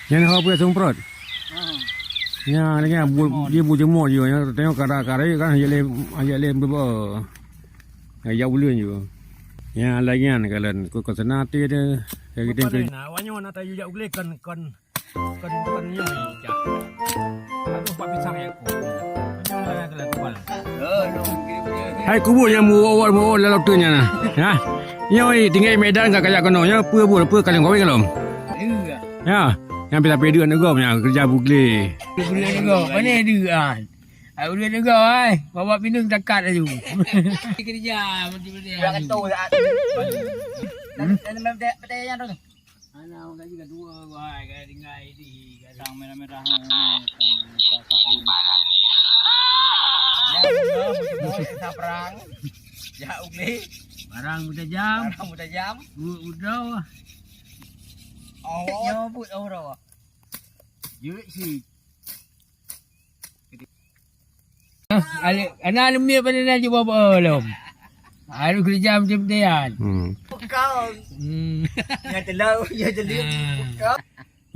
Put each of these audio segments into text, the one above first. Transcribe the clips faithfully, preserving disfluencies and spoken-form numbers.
Nyan ho peue sumprot? Ha. Nya, nya, bu-, dia bu jemur je. Nya, tengok kada karek kan, aja lem, aja lem beuba. Aja uleuen je. Nya, lagi nyan, kalau kau, kau senang hati dia. Kayak gitu. Apa ni? Nah, awak nyoe nak tahu jak uleuen kan, kan, kan, kan nyoe, jak. Aduh, pak pisang ya, aku. Nyoe lah, kalau tu, Bang. Hai kubur nyang meuwoe-woe lalu tu nyan nah. Ha? Nyoe tinggai Medan ka kajak keunoe nyoe peue buet peue kaleng kawin lom. Ya, nyang pih tapi duit negom nyang kerja bugle. Duit negom, mana duit ah? Ai duit negom ai. Bawa pinung zakat laju. Kerja macam mana? Dua ratus. Dan dan memang betul yang tu. Ana orang gaji ka dua, wahai, ka tinggai di gadang merah-merah. Ya, betul, betul, betul, perang. Ya, ugli. Barang mutajam. Barang mutajam. Bu, udah. Oh. Nyawa but orang. Jeuet si. Ana leumiek pada na cuba ba lom. Alu kerja macam tu kan. Hmm. Kau. Hmm. Ya telau, ya telau. Ah. Kau.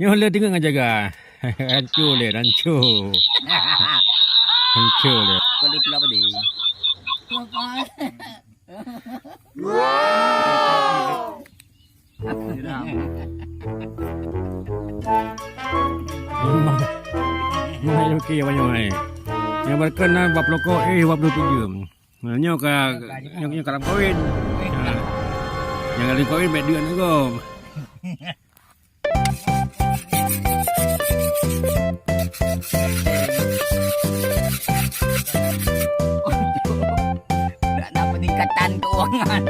Nyoe le teungoh ngajaga. Rancu le, rancu. Rancu le. Kalau pulau pedih. Wow. Memang, memang oke, abang nyoe. Yang berkenan bak pelokok, eh, bak pelokok je. Nah, nyoe ka, nyoe, nyoe ka lam kawin. Nah, nyang lam kawin, baik duit nak gom. Nak, nak peningkatan keuangan.